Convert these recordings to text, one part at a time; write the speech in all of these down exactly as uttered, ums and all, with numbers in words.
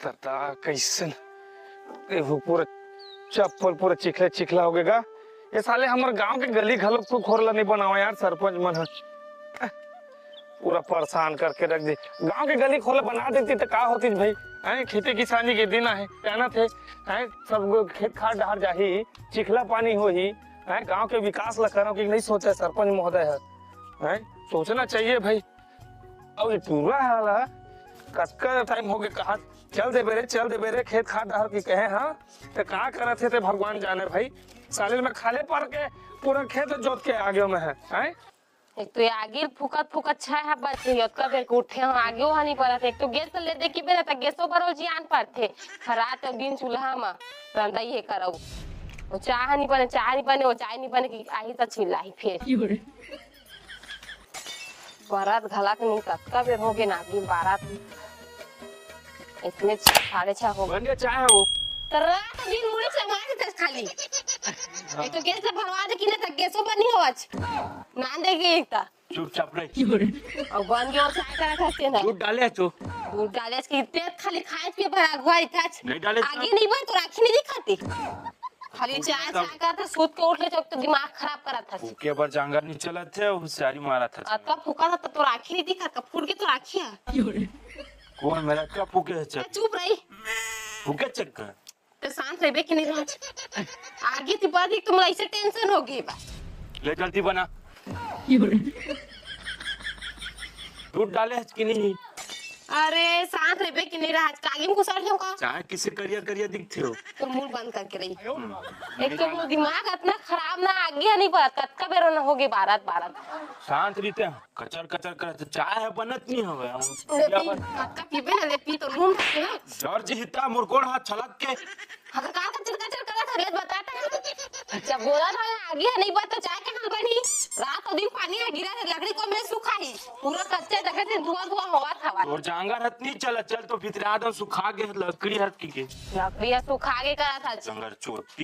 तता कैसन, ए, वो पूरा चप्पल पूरा चिखले चिखला हो गएगा। ये साले हमर गांव के गली घलोक तू खोरला नहीं बनावा यार, सरपंच मन ह पूरा परेशान करके रख दे। गांव के गली खोला बना देती तो का होती भाई? हैं, खेती किसानी के दिन आहे, जानत हे, हैं, सब खेत खार डहर जाही, चिखला पानी होही, हैं, गांव के विकास ला करो कि नहीं सोचा सरपंच महोदय है, हैं, सोचना चाहिए भाई। अब ये टूरा हाला कतका टाइम हो गए, कहा चल देबे रे, चल देबे रे, खेत खार डहर की कहे, हाँ, तो का करत हे ते भगवान जाने भाई। साले में खाले पर के पूरा खेत जोत के आगे में है, हैं? एक तो ये आगिल फुकत फुकत छह हा बजथे, ओतका बेर के उठे हो, आगे हो नहीं परत। एक तो गैस ले दे की बेरा त गैसो बर जियान परथे। रात अउ दिन चूल्हा म रंधई हे करऊ। वो चाह नहीं बने, चाह नहीं बने, वो चाय नहीं बने कि आही त चिल्लाही फिर। बरत घलक नहीं, कतका बेर हो गे ना, आगिल बारत। इतने छह, साढ़े छह हो गए। बन गया चाय है वो। तो रात दिन मुड़ी चमा देते खाली। एक तो गैस से भरवा दे कि ना, त गैसो पर नहीं हो आज। नान दे के एक ता। चुपचाप रह। और बन के और चाय करा खाते ना। दूध डाले है तो। दूध डाले है कि ते खाली खाए पिए भरा घुआई था। नहीं डाले तो। आगे नहीं बन तो राखी नहीं दिखाती। खाली चाय, चाय का था, सूत के उठ ले चौक तो दिमाग खराब करा था। फूके बर जांगर नहीं चलत है, होशियारी मारा था। अतका फूका था तो, तो राखी नहीं दिखा, कब फूट के तो राखी है। कौन मेरा का फूके है चल? चुप रही। फूके चक्कर। तो शांत रहबे कि नहीं रहत? आगे ती बात एक तो मोला ऐसे टेंशन हो गई बा। ले जल्दी बना। दूध डाले है कि नहीं? अरे शांत रहबे कि नहीं रहत? कागी में घुसर जाऊं का? चाय किसे करिया करिया दिखते हो? तो मुंह बंद करके रही। एक तो मोर दिमाग इतना खराब ना, आगे नहीं बढ़त, कतका बेरो ना हो गई बारत बारत। शांत रहते हैं। कचर कचर करत हे, चाय ह बनत नहीं हवे। हम लेती, कतका पीबे ना, ले पी तो लून खाते ना। जर जी हिता मोर गोड़ हाथ छलक के। हाँ, तो का कचर कचर करत हवे, बताता है। जब बोला था ना, आगे है नहीं बात तो चाय कहाँ बनी? रात और दिन पानी है गिरा है, लकड़ी को मैं सुखाही। पूरा कच्चे देखे थे, धुआं धुआं हवा था। तोर जांगर हत नहीं चला, चल तो भीतर आदम सुखा गे लकड़ी हत की के। लकड़ी है सुखा गे करा था। जांगर चोटी।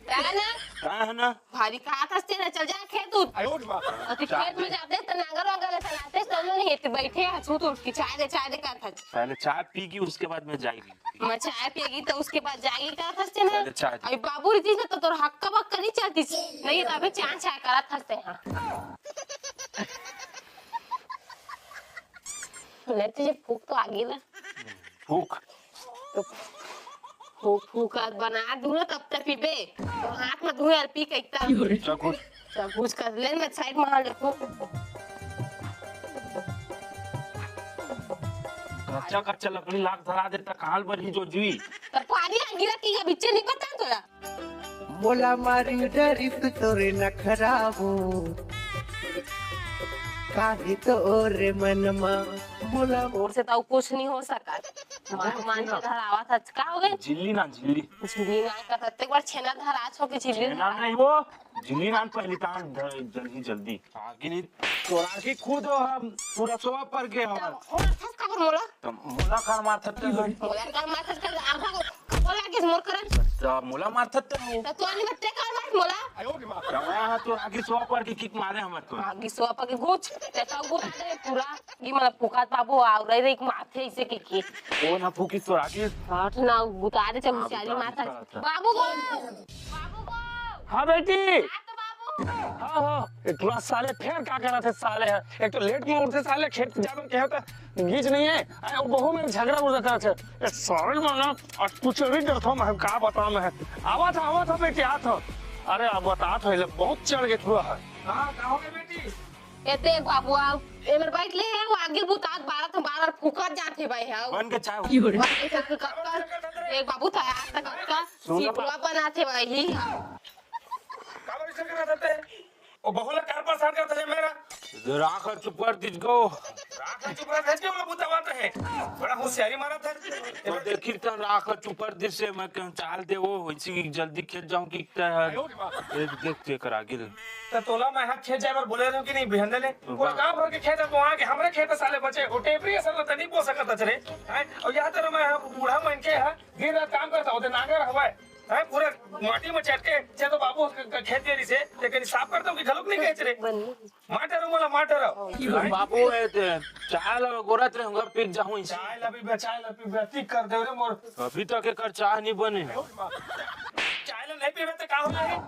है ना? का है ना? भारी कहा था तेरा, चल जा खेत उत। आयो रे बाप। अति खेत में जाते तो नांगर वांगर ले चलाते, चलो नहीं, इतने बैठे हैं, छू तो उठ के चाय दे, चाय दे कहा था। पहले चाय पीगी, उसके बाद में जाएगी। मैं चाय पिएगी तो उसके बाद जाएगी कहा था ना। पहले चाय दे। अभी बाबू रीति से तो तोर हक्का बक्का नहीं चलती, नहीं तो अभी चाय चाय करा था। हाँ। लेते जे फूक तो आगे ना। फूक। तो फूक, फूक बना दूँ ना, तब तक पीबे। तो हाथ में धुए और पी के एकदम। चल घुस। चल घुस कर ले, मैं साइड में हाल रखूँ। कच्चा, कच्चा लकड़ी लाग धरा देता, कहाँ बनी जो जुई? तो पानी आ गिरा कि ये बिच्चे नहीं पता तोरा? मोला मारी डरिस तोरे नखराबू, काहे तोरे मनमा मोला। तोर से तो कुछ नहीं हो सका। मार मान के धरावा था, का हो गए? झिल्ली ना, झिल्ली। झिल्ली ना का तत्ते बार छेना धरा छो के झिल्ली छेना नहीं वो, झिल्ली ना पहली तान ध-, जल्दी, जल्दी। आगे नहीं, तोरा की खुद हो हम पूरा सोवा पर के हमार। और थस का मोला? तो मोला का माथा ते हो? मोला का माथा कर आंखा को खबर लागे मोर करन। तो मोला माथा ते हो? तो तू आनी बत्ते का मार मोला? रवाया हा तो आगे सोवा पर के किक मारे हमर तो। आगे सोवा पर के घुच, ते तो घुच दे पूरा। ये मतलब फुकात बाबू आ रही रे, एक माथे इसे के के। ओ ना फुकी तो आगे। हाथ ना गुता दे चम हाँ, सियाली गुता माथा। दे, गुता दे। बाबू को, बाबू को। हाँ बेटी। हाँ तो बाबू। हाँ, हाँ। ए, तोरा साले फेर का करत हे साले ह? एक तो लेट में उठथे साले, खेत जाबे के होता, गीच नहीं है। अरे, वो बहू मेरे झगड़ा उगड़ा करत हे। ए, साले मन ना, आज तू चली डरथो, मैं का बताऊं मैं। आवा था, आवा था बेटी, आ था। अरे, अब बता था, ये बहुत चढ़ के हुआ है। हाँ, का हो गया बेटी? ए, देख बाबू, आओ। ए, मेरे बाइक ले है, वो आगे बुतात बारह था, बार-बार फूकत जात हे भाई, हाँ। बन के चाय। बन के चाय, कब का? देख बाबू, था आज तक कब का? सुन लो। सीपुआ बनात हे भाई। का बात करत हे? ओ बहुला कार पर साथ करत हे मेरा। राख चुप कर दीज गो। राख चुप कर दीज गो, मैं बुतावत हे। बड़ा होशियारी मारत हे। तो देखी त राख चुप कर दीज से मैं कहूं चाल दे वो, वैसे कि जल्दी खेत जाऊं कि इतना है। आयो रे बाप। एक देख के करा गिल। त तोला मैं हा खेत जाए बर बोले रहूं कि नहीं बिहन ले? पूरा वाह। गांव भर के खेत है, तो वहां के हमरे खेत साले बचे। ओ टेपरी असल त नहीं बो सकत अच रे। हैं? और यहाँ तर मैं हा बूढ़ा मन के हा, दिन रात काम करता होते नांगर हवाए। हैं? पूरे माटी में चटके, जे तो बाबू क-, क-, खेत दे रिसे, लेकिन साफ कर दो कि घलोक नहीं खेच रे। बन मार डरो मोला, मार डरो। बाबू, ए ते, चाय ला गोरत रहे, हम पीक जाहूं इसे। चाय ला पीबे, चाय ला पीबे, ठीक कर दे रे मोर। अभी तक एकर चाय नहीं बने। चाय ला नहीं पीबे तो का हो जाए?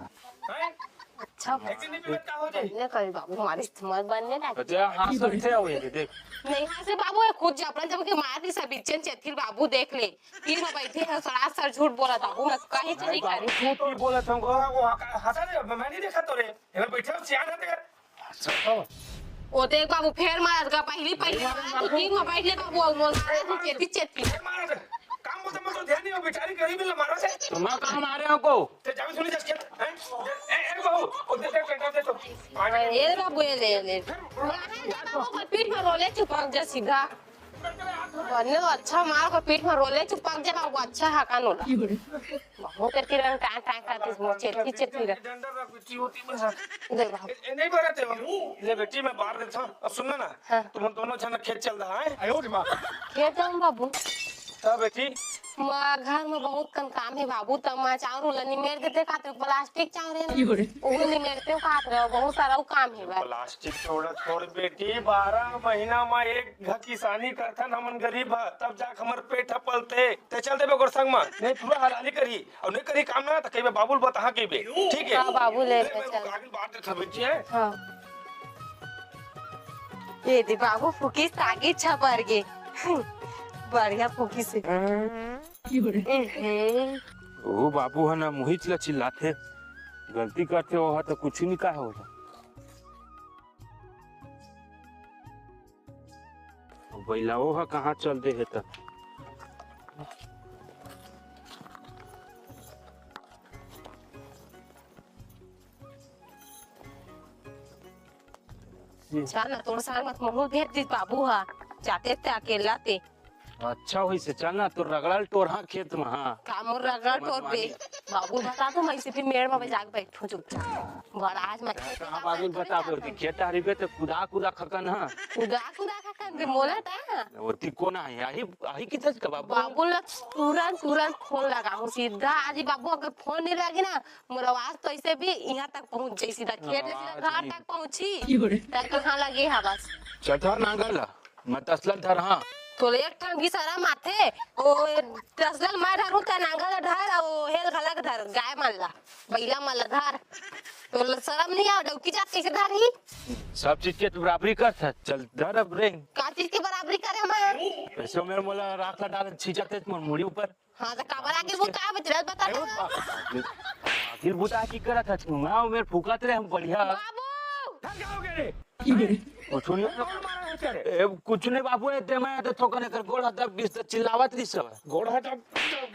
हैं? अच्छा, एक दिन नहीं पीबे तो का हो जाए? नहीं करी बाबू, हमारे इस्तेमाल बनने ना। अच्छा, हाँ, सब थे हो ये, देख। नहीं, हाँ से बाबू, ये खुद जबरन जब के मार दी सब इज्जत चेथिल बाबू, देख ले। तीन में बैठे हैं, सरासर झूठ बोला था, वो मैं कहीं से नहीं करी। झूठ नहीं बोला था हमको। वो हंसा रे, मैं नहीं देखा तो रे। इधर बैठे हो, सियान है तेरे। ओ देख बाबू, फेर मारत गा, पहली, पहली मारत गा, तीन में बैठ ले बाबू, और मोल मारा तू, चेती, चेती। फेर मारत। काम बोलते मैं तो ध्यान नहीं हो, बेचारी गरीब मिल मारा से। तो मैं कहाँ मारे हूँ को? ते जावे सुनी जस के, हैं? ए, ए, बहू, ओ, दे, दे, दे, दे, दे, तो। ए बाबू, ये ले, ये ले। फेर, फेर, फेर, फेर, पीठ में रोले चुपक जा सीधा। बने तो अच्छा मार को पीठ में रोले चुपक जा बाबू, अच्छा हकान होला। बहुत तेरे किरण टांग टांग करतीस मोर चेती चेती रे। डंडा रख बेटी होती बस। दे बाबू। ए, ए, नहीं बरत है बाबू। ले बेटी मैं बाहर देता हूँ। अब सुनना ना। हाँ। तुम दोनों जन खेत चल रहा है। आयो रे माँ। खेत जाऊँ बाबू। तब बेटी। माँ घर में बहुत कन काम है बाबू, तब मैं चाउर उला निमेर देते खातिर प्लास्टिक चाउर है ना। यो रे। वो निमेरते खातिर बहुत सारा वो काम है बा। प्लास्टिक छोड़, छोड़ बेटी, बारह महीना में एक घ किसानी करथन हमन गरीब ह, तब जाके हमर पेट ह पलथे। ते चल देबे ओकर संग म, नहीं पूरा हलाली करही, अउ नहीं करही काम ना, त कहिबे बाबू ल बता कहिबे, ठीक है? हाँ, बाबू ले ले, चल। कागज बांट देत हवे, ठीक है? हाँ। ये दे बाबू फुकिस तागी छपर गे। बढ़िया फुकिस हे। हम्म। ओ बाबू ह ना मुहिच ल चिल्लाथे, गलती करथे, ओह त कुछ नहीं कहे ओला। बइलाओ ह कहाँ चल दे हे त। चल ना, तोर साथ मत मोहू भेज दिस बाबू ह, जाते ते अकेला ते। अच्छा होइसे, चल ना, तोर रगड़ल टोरहा खेत में, हाँ। का मोर रगड़ल टोर पे? बाबू बता तो, मैं इसी मेड़ में जाके बैठूं चुपचाप। बड़ा आज मैं खेत कहाँ बाबू बता दो, खेत हरी पे तो कुदा कुदा खकन, हाँ। कुदा कुदा खकन बे मोला ता। ओती कोन आही, आही, आही किधर का बाबू? बाबू ला तुरंत, तुरंत फोन लगाहूं सीधा। आज बाबू अगर फोन नहीं लगी ना, मोर आवाज तो ऐसे भी यहाँ तक पहुँच जाई, सीधा खेत ले सीधा घर तक पहुँची। त कहाँ लगे हा बस? चल धर नांगर ला, मैं तसला धर, हाँ। तोले एक ठन भी शरम आथे, ओ तसला मैं धरू, त नांगर ला धर, ओ हेल घलक धर, गाय मन ला, बइला मन ला धर। तोला शरम नहीं आवे, डौकी जात कैसे धरही? सब चीज के तू बराबरी कर था, चल धर अब रे। का चीज के बराबरी करे मैं? ऐसे मेरे मोला राख ला डाल, छींचा तेज मोर मुड़ी ऊपर। हाँ, त काबर आगे वो का बचरत बता दे। आखिर बुता की करत हस? मैं मेर फूकत रहे हम बढ़िया। बाबू! थक जाओगे रे। कुछ नहीं। कौन मारा है तेरे? ए, कुछ नहीं बाबू, ए, ते मैं तो थोकन एकर गोड़ हाथ दब गिस त चिल्लावत रही सब। गोड़ हाथ दब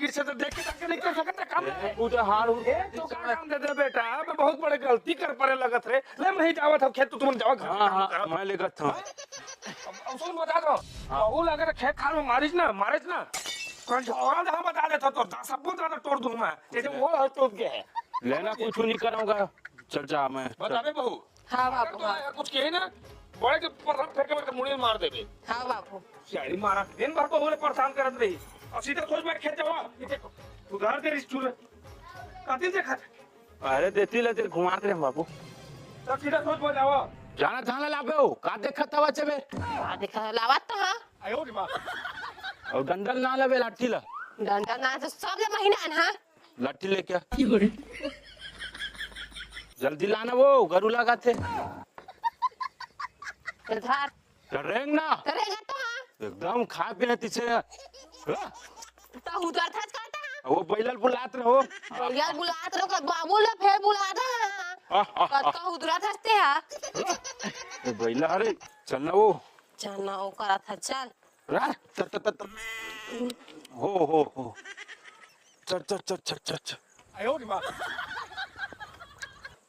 गिस त देख के तक नहीं कर सकत काम ए, है। तू तो हार उर ए, तो का काम दे दे बेटा, मैं बहुत बड़े गलती कर परे लगत रे। ले मैं ही जावत हूँ खेत, तू तुमन जावा घर हाँ, काम हाँ, करो। मैं लेकर था। अब, अब सुन बता दो, हाँ। बहू लगे तो खेत खार में मारिस ना, मारिस ना। कल झगड़ा जहाँ बता देता तो दस अब्बू ज्यादा तोड़ दूं मैं, जैसे वो है टूट गया है। लेना कुछ नहीं करूँगा, चल जा मैं। बता दे बहू। हाँ बाबू, अगर तो हाँ। कुछ कहे ना, बड़े के पत्थर फेंक के मेरे मुड़ी में मार देबे। हाँ बाबू। सियाड़ी मारा, दिन भर बहू ने परेशान करत रही। और सीधा सोच मैं खेत जावा, उधार दे रिस चूल्हे। कति देखत? अरे देती ले तेरे घुमात रहे बाबू। तब सीधा सोच में जावा। जाना थाना लाबे हो, का देखत हवा चबे? का देखत लावत तो हाँ। आयो रे माँ। और डंडल ना लेबे, लाठी ला। डंडल ना तो सब ले महीना है ना। लाठी लेके आ। जल्दी लाना वो, गरु लगा थे। तो धर। करेंग ना। करेगा तो हाँ। एकदम खाए पीने तीछे। हाँ? तो उधर था कहता हाँ। वो बैलल बुलात रहो। बैलल बुलात रहो, कब बाबू ला फेर बुलाता हाँ। हाँ, हाँ, कब हाँ। का उधर था ते हाँ। ए बैला, अरे, चल ना वो। चल ना वो करा था, चल। रा, त, त, त, त। हो, हो, हो। चल, चल, चल, चल, चल, चल। आयो रे माँ।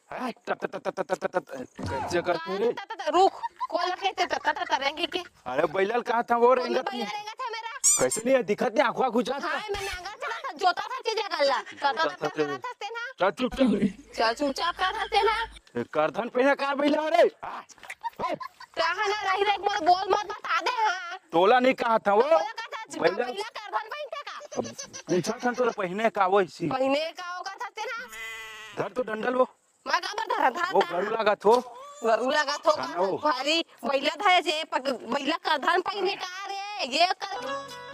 हाँ, त, त, त, कैसे करती रे? त, त, त, रुक, कौन लगे ते, त, त, त, त, रेंगे के? अरे, बैलल कहा था वो रेंगा थी। बैलल रेंगा था मेरा। कैसे नहीं है? दिखत नहीं, आँखों आँखों जात हाँ, मैं नांगा चला था, जोता था चीजें गल्ला। त, त, त, त, त, करत हस्ते ना। चल चुप, चुप। चल चुपचाप करत हस्ते ना। ए, करधन पहिना का बैला रे? हाँ। कहा ना रही रे, एक बार बोल मत बता दे, हाँ। तोला नहीं कहा था वो। तोला का था, बैला। बैला करधन पहिनते का? अब पूछा था तोला पहिने का वो इसी। पहिने का होगा था तेरा? धर तो डंडल वो। मैं काबर धरा था? वो गरु लागत हो। गरु लागत हो का? हाँ, वो। भारी बैला धरे जे, पक-, बैला का धन पाई में का रे? ये कर।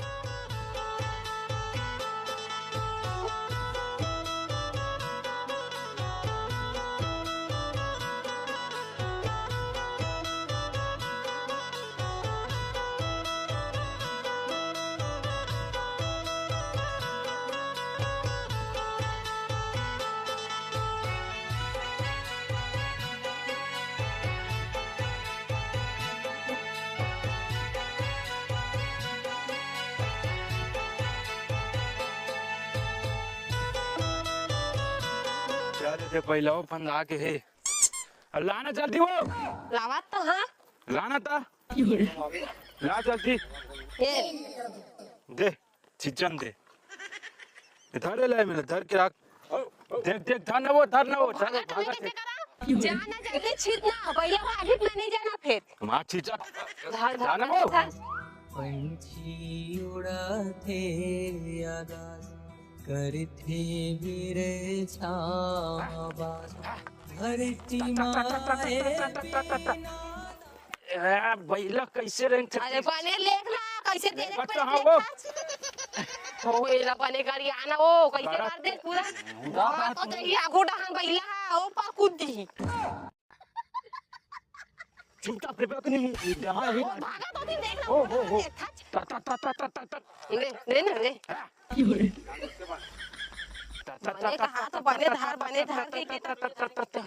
चल, ते पहिला वो फंदा के हे। अब लाना जल्दी वो। लावत तो हाँ। लाना ता। ला जल्दी। ये। दे, चिचन दे। धरे ले मेरे, धर के रख। देख, देख, धर ना वो, धर ना वो, धर, भागा तो भागा कैसे से। करा? जाना जल्दी, छीट ना, पहले वो आगे में नहीं जाना फिर। माँ चिचन। धर, धर, धर ना धर, वो। धर। पंछी उड़ाथे आकाश, करथे बिरछा आवाज। धरती माए बिना। ए, बैला कैसे रेंग सकती? अरे बने लेख ना, कैसे तेरे बच्चा पे हाँ लेख वो। ना? हो, एला बने करी आना वो, कैसे करा कर दे पूरा? हाँ, तो ये आगू डहान बैला है, ओ पाकुदी। चुपचाप रे, बकनी। यहाँ ही। ओ, भागा तो दिन देख ना। ओ, हो, हो। ये खच। ता, ता, ता। ले, ले ना, ले। ता, ता, ता, बने ता, कहा तो बने धार, बने धार के, के ता, ता, ता, ता, ता।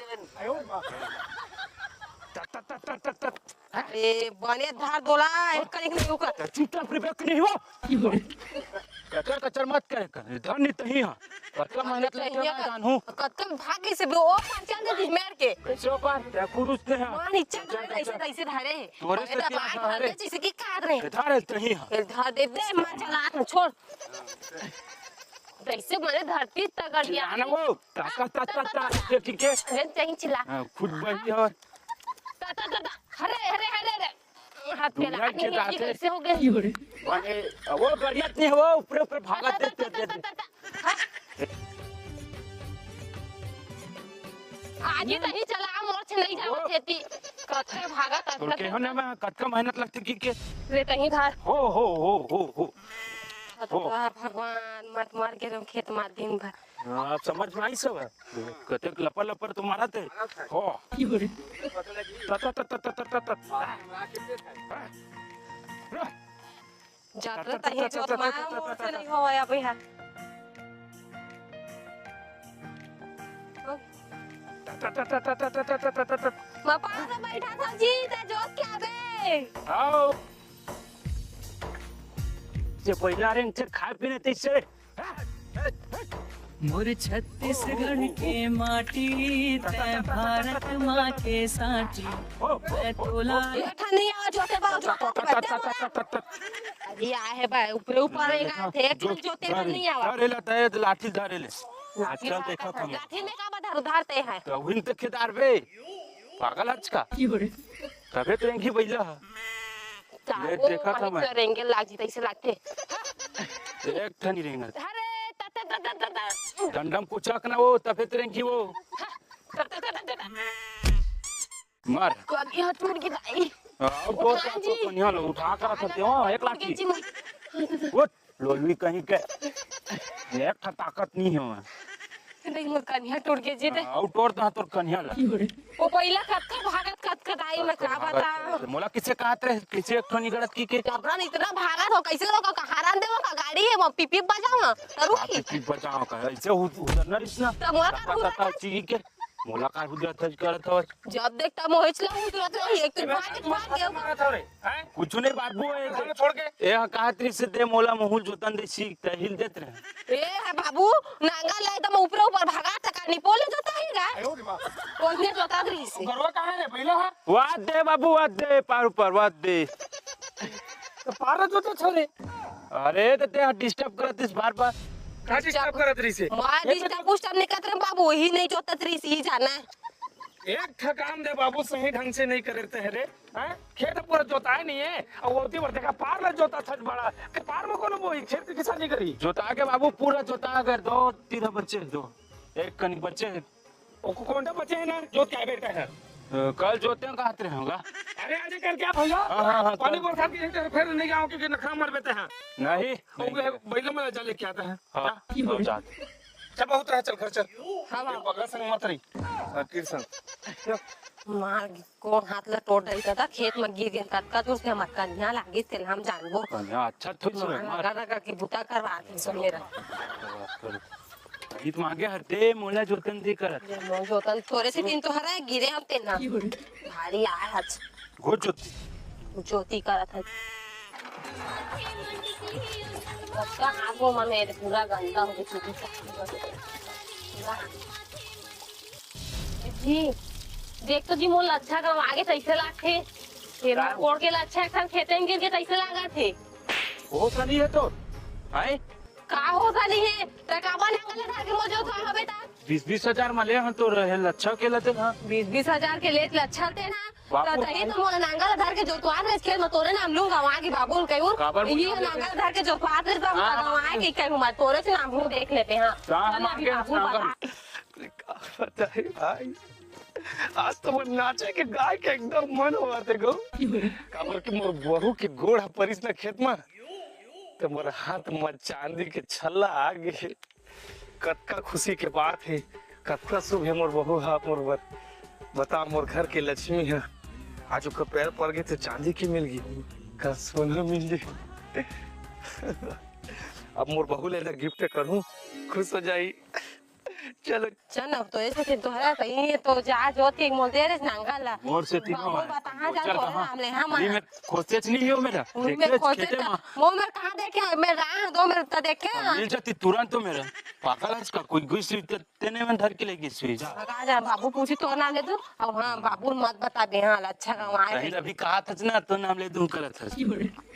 ता, ता, ता, ता, ता, ता। अरे, बने धार दोला, एक कनिक नहीं रुका। ता चुपचाप रे, बकनी हो। कचर, कचर मत करे कर। धन नहीं तही हाँ। कतका मेहनत लगे तही ना हाँ। जानू। कतका भाग से वो पार चल दे मेर के। कैसे हो पार? क्या पुरुष ने हाँ? माँ नीचे चल, चल, धरे, ऐसे, चल। तैसे धरे। तोरे अरे से तो क्या बात धरे? धरे, जैसे कि काट रहे। ये धरे तही हाँ। ये धर दे दे, मार चला, छोड़। तैसे मने धरती तगड़ दिया। चिल्ला ना वो। ता, ता, ता, ता, ता, ये ठीक है। अरे, तही चिल्ला। हाँ, खुद बही और। ता, ता, ता, ता। अरे, अरे, अरे, अरे। हाथ पे दुनिया लगा के के दांत है। कैसे हो गए? अरे, वो गरियत नहीं, वो ऊपर, ऊपर भागा ता, ता, दे, दे, ता, दे, ता, दे। ता, ता। आज ही तही चला, मोर से नहीं जाओ वो खेती। कतके भागा, ततका तोर के हो ना, मैं कतका मेहनत लगती की के। रे तही धार। हो, हो, हो, हो, हो। तो हो। भगवान, मत मार के रहो खेत मार दिन भर। हाँ, आप समझ में आई सब है। कतेक लपर लपर तुम्हारा ते। हो। ता, ता, ता। जात रहता है, जोत मार, मोर से नहीं होवा या भैया। पापा तो बैठा था जी, ते जोत क्या बे? आओ। जे पहिला रेंग से खाए पीने तैसे। मोर छत्तीसगढ़ के माटी, तैं भारत माँ के साटी। मैं तोला ये ठंडी आवाज होते बाबू, जो अरे आए बा, ऊपरे ऊपर रहेगा, थे, कल जोते बर नहीं आवा। धरे ला, तय लाठी धरे ले। लाठी आजकल देखा था मैं। लाठी में का बा, धर, धरते हैं। तो वही तो खेदार बे। पागल आज का। तबे तो एंगी बैला है। तारो ये देखा था मालिक मैं। करेंगे लागी तैसे लागते। एक ठनी रेंगत। अरे, ता, ता, ता। डंडम कुचक ना वो, तबे तो एंगी वो। ता, ता, ता, ता, ता। मार। कनिहा टूट गई दाई। आओ, तो उठा तो जी। कनिहा लो, उठा कर रखते हो, एक लाठी। जी, मैं उठ। लोलवी कहीं के। एक ठा ताकत नहीं है वहाँ। नहीं, मोर कनिहा टूट गई जी ते। आओ, टोर दा तोर कनिहा ला। वो पहिला कतका भागत कतका दाई, मैं का भागत बता। मोला किसे कहत रहे, किसे एक ठो निगड़त की के। जबरन इतना भागत हो, कैसे लोग का हारन देवो का गाड़ी है, वो पिप पिप बजाओ ना, तो हाँ, रुकी। पिप पिप बजाओ का, ऐसे उधर ना रिसना। तो मोला का तका, तका, हुआ? चीज के। मोला का हुआ था, करत हो? जब देखता मोहिच ला उतरत रही, एक तो भाग, भाग गया। मारा था रे, हैं? कुछ नहीं बाबू, ए, अरे छोड़ के। ए, हाँ, कहा तरी से दे मोला महूल जोतन दे सीख, ते हिल देत रहे। ए, है बाबू, नांगा लाई तो मैं ऊपर ऊपर भागा, तका निपोले जोता ही गा। आयो रे बाप। कोई नहीं जोता रही से। गरवा कहाँ है, पहला है? वाद दे बाबू, वाद दे, पार ऊपर, वाद दे। तो पार जोते छोरे। अरे, तो ते disturb करत इस बार बार। का disturb करत रही से? मार disturb उस्टर्ब नहीं करत रहे बाबू, ही नहीं जोतत रही से, ही जाना है। एक ठा काम दे बाबू, सही ढंग से नहीं करे ते रे, हैं? खेत पूरा जोताए नहीं है, और वो ओती बर देखा पार ला जोता छज बड़ा, के पार में कोनो बोई, खेत के किसानी करी। जोता के बाबू पूरा जोता कर दो, तीन बच्चे दो, एक कनी बच्चे, वो कोंटा बचे है ना, जोत के आबे बेटा है। अ, कल जोते में कहत रहे होगा। अरे, आज कर क्या भैया? हाँ, हाँ, हाँ, पानी कल। बरसात के चलते फिर नहीं आओ क्योंकि नखरा मर बेटे हैं। नहीं, वो नहीं। बैलो में जा लेके आता है। हाँ, हाँ। हाँ, जा। चल, बहुत रहा, चल घर चल। हाँ, ये बाबू। पगला संग मत रही। हाँ, कृष्ण। मार को हाथ ला टोट डाली दादा, खेत में गिर गए, कतका दूर से हमर कन्या लागिस, तेला हम जानबो। कन्या अच्छा थोड़ी मार सुने, मार। लगा लगा के बुता करवा दे सब मेरा। गीत मांगे हते, मोला जोतन दे करत। ये मोला जोतन, तोरे से दिन तो हरा है, गिरे हम तेना। भारी आय हच। गो जोती। जोती करत हच। उसका हाथ वो मन है, पूरा गंदा हो गया, चुकी जी, देख तो जी, मोर लच्छा गंवा गे तइसे लागथे। ये का? मोर कोड़ के लच्छा एक ठन खेते में गिर के तइसे लागत हे। होश नहीं है तो? आए? का होश नहीं है? त काबर नांगल धर के मोर जोतवा हवे त? बीस बीस हजार में ले हन तो रहे लच्छा के लते ना। बीस बीस हजार के लेत लच्छा ते ना। बाबू, त तही तो मोर नांगल धर के जोतवा रहे खेत में तोरे नाम लूंगा वहां की बाबू कहीं काबर ये बोला? नांगल धर के जोतवा रहे बाबू हाँ। गंवा के कहीं मैं तोरे से नाम लूं देख लेते हाँ। कहाँ चल मांगे अभी बाबू नांगल? बता। का बताई भाई, आज तो मोर नाचे के गाय के एकदम मन होवत हे गो। काबर कि मोर बहू के गोड़ ह परिस न खेत म, त मोर हाथ म चांदी के छल्ला आ गे। कतका खुशी के बात हे, कतका शुभ हे मोर बहू ह मोर बर। बता मोर घर के लक्ष्मी ह, आज ओकर पैर पर गे त चांदी के मिल गे, कल सोना मिल गे। अब मोर बहू ले ला गिफ्ट करूं, खुश हो जाई। चलो। चल, अब तो ऐसे फिर तो है, कहीं ये तो जा जोत के मोल दे रे नांगल ला। मोर से तीनों बाबू है। बता, हाँ, जा गोचर तोरे कहाँ? नाम ले, हाँ, ये मन। मैं खोसे नहीं हो मेरा। उनमें देखे खोसे खेते तो, में। वो मैं कहाँ देखे, मैं रहा दो मेरे तो देखे, हाँ, हाँ। मिल जाती तुरंत तो मेरा। पागल है इसका, कोई घुस हुई तो तेने में धर के लेगी सुई। जा। लगा जा, बाबू पूछी तो नाम ले दू। अब हाँ, बाबू मत बता दे, हाँ, अच्छा गंवा कहीं है। अभी कहा था ना, तो नाम ले दूं, गलत है।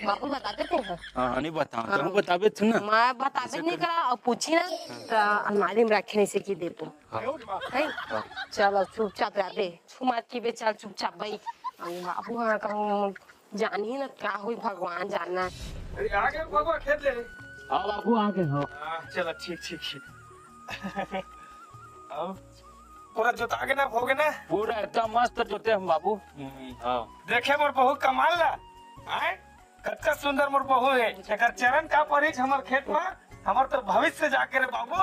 बाबू बता देते हैं। हाँ, हाँ, नहीं बताओ, हाँ। तुम बताबे थे ना। मैं बताबे ऐसे नहीं कर- करा, और पूछी ना, तो अलमारी में रखे नहीं से की दे तू। हाँ। है? हाँ। चल, अब चुपचाप रह बे। छू मत की बे, चल चुपचाप भाई। अब बाबू हाँ कहूँ जानी ना का हुई, भगवान जानना। अरे, आ गए बाबू, खेत ले। हाँ बाबू, आ गए, हाँ। हाँ, चलो, ठीक, ठीक, ठीक। अब पूरा जोता के ना, हो गए ना? पूरा एकदम मस्त जोते हम बाबू। हम्म। हाँ। देखे मोर बहू कमाल ला। आए? कतका सुंदर मोर बहू हे। एकर चरण का परिच हमर खेत मा, हमर तो भविष्य जागे रे बाबू।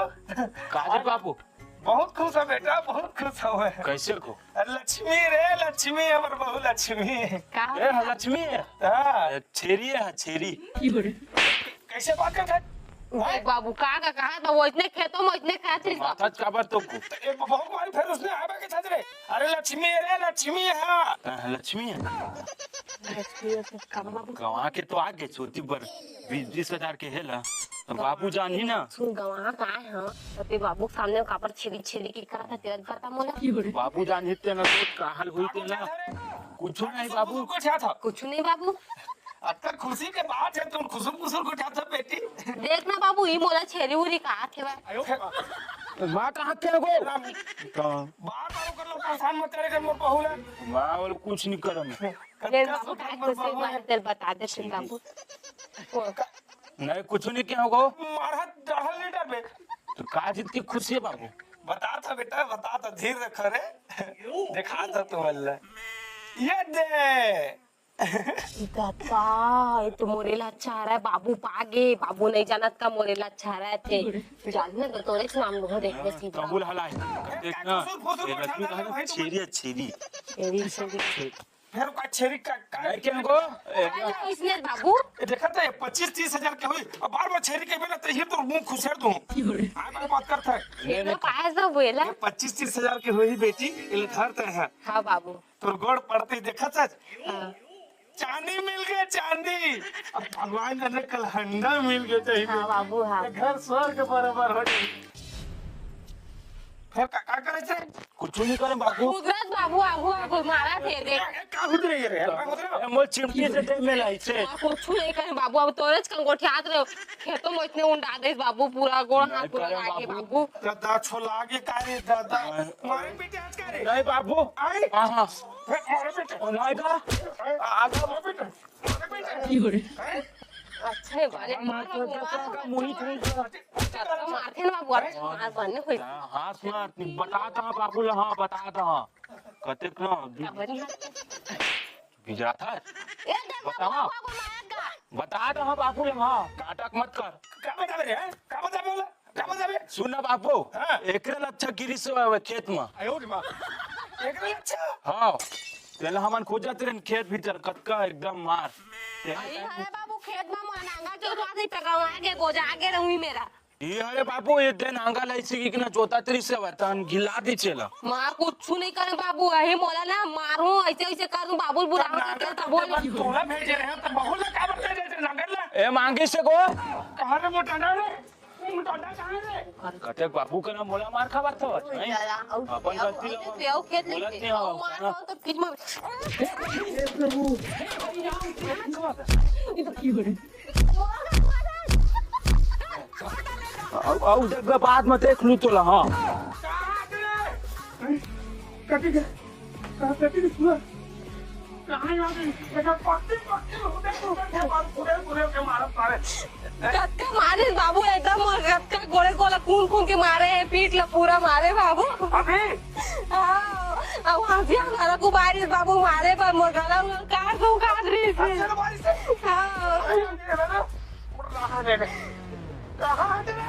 काजे बाबू? बहुत खुश हे बेटा, बहुत खुश हे। कैसे को? लक्ष्मी रे लक्ष्मी, हमर बहू लक्ष्मी। का ए, लक्ष्मी हे। हाँ। ए, छेरी हे, छेरी। कैसे बात करत हे? देख बाबू, का, का कहा था, वो इतने खेतों में इतने खाते हैं। माथा काबर तो को? ए, बहू मारी फिर उसने आबे के छात्र। अरे लक्ष्मी रे, लक्ष्मी हे। हाँ, लक्ष्मी हे। लक्ष्मी हे, का बाबू? गंवा के तो आ गे, छोटी बर बीस, बीस हजार के हे ला। तो बाबू जान ही ना। सुन, गंवा का हे, हाँ? तो ते बाबू के सामने काबर छेरी, छेरी की कहा था, तेरा पता मोला? बाबू जान ही तेना तो का हाल हुई तेना। कुछ नहीं बाबू। कुछ था? कुछ नहीं बाबू। अतका खुशी के बात हे, तुम खुसुर खुसुर को क्या था बेटी? देख ना बाबू, ई मोला छेरी उरी कहा थे बा। माँ कहाँ के हो? कहाँ? बार बार ओकर लोग परेशान मत करे कर मोर बहू ला। माँ बोल कुछ नहीं करम। ले बाबू, काय खुशी बात तेल बता दे फिर बाबू। नहीं, कुछ नहीं क्या होगा। मारा डहल नहीं डरबे। तो का जीत की खुशी हे बाबू? बता था बेटा, बता था, धीर रख रे। देखा था तू वल्ला। ये दे। दादा, ये तो मोरे ला अच्छा रहा है, बाबू पागे, बाबू नहीं जानत का मोरे ला अच्छा रहा है थे। जान ना तो तोरे नाम लो देख बस सीधा। कबूल हला हे। देख ना, कसूर फसूर ये को लक्ष्मी ठाक कहा ना, भाई, तुम छेरी हे, छेरी। छेरी, छेरी। फिर का छेरी का, का नहीं, क्या को? ए, अरे, इसने बाबू। ए, देखा था, ये पच्चीस तीस हजार के हुई। अब बार बार छेरी के बेला, तो ये तो मुंह खुसेर दूं। हाँ, मैं बात करता है। ये तो पायस बाबू, ये ला। ये पच्चीस तीस हजार के हुई बेटी, ये धरते हैं। हाँ बाबू। तोर गोड़ पड़ते ही देखा था। हाँ। चांदी मिल गया, चांदी। अब भगवान जाने कल हंडा मिल गया चाहिए। हाँ बाबू, हाँ। ये घर स्वर्ग बराबर हो जाए। फिर का, का करे थे? कुछ नहीं करे बाबू। कुदरत बाबू, आगू, आगू, मारा थे, देख। ए, का होत रही है रे? का होत रही है? ए, मोर चिमटी से दे मेला इसे। हाँ, कुछ नहीं करे बाबू, अब तोरे च कंगोठियात रहे। खेतों में इतने उंडा दे बाबू, पूरा गोड़ हाथ नहीं पूरा करे लागे बाबू। बाबू। दादा छोला आगे का रे दादा? हाँ। मारे पीटे आज का रे? नहीं बाबू। आई। हाँ, हाँ। मारे पीटे। नहीं का? आगा। मारे पीटे। मारे पीटे। हैं? अच्छा हे, बने मार, मार, मार, मार, मार, मार, मार, मारथे ना बाबू, अच्छा, मार, बने होई। हाँ, हाँ, सुना, बता दे हाँ बाबू ला, हाँ, बता दे हाँ। कतेक ना, बि-, काबर नहीं? बिजरात हे? ए, देख, बता। बाबू, बाबू, मार का। बता दे हाँ बाबू ला, हाँ, नाटक मत कर। का बताबे रे, हैं? का बताबे ओला? का बताबे? सुन ना बाबू, हाँ। एकरे लच्छा गिरी से हुआ खेत में। आयो रे माँ। एकरे लच्छा? हाँ। तेला हमन खोजत रहन खेत भीतर, कतका एकदम मार। अरे, अरे बाबू, खेत में मोर नांगा चोदवा दे, टकरावा के गोजा आगे रहूं मेरा। ये अरे बाबू, ये दे नांगा लाई सी कि ना जोता तेरी से वतन गिला दी चला। माँ कुछ नहीं करे बाबू, अहे मोला ना मारू, ऐसे ऐसे करूं, बाबू बुलाओ तो क्या तो बोल। तोला भेजे रहे तो बहुत का बता दे नगर ला। ए मांगी से को। कहां रे मोटा ना रे? मोटा ना कहां रे? कते बाबू के ना मोला मार खावा तो नहीं। अपन गलती ला पेव खेत बोलत लेते। नहीं हो, मार ना। तो फिर मैं अब, अब जब बाद में देख लू तोला, हाँ। कटी के, कहाँ कटी के पूरा? कहाँ यहाँ पे? देखा, पक्की, पक्की, उधर, उधर के मार, पूरे, पूरे के मार, सारे। कतका मारे बाबू, एकदम कतका गोड़े गोला कून कून के मारे हे, पीठ ला पूरा मारे बाबू। अभी? हाँ, अब वहाँ से हमारा को बारिश बाबू मारे पर मोर गला उला काट दूं, काट रही थी। अच्छा, तो बारिश से? हाँ। अरे, ये है ना, कहाँ है? कहाँ है?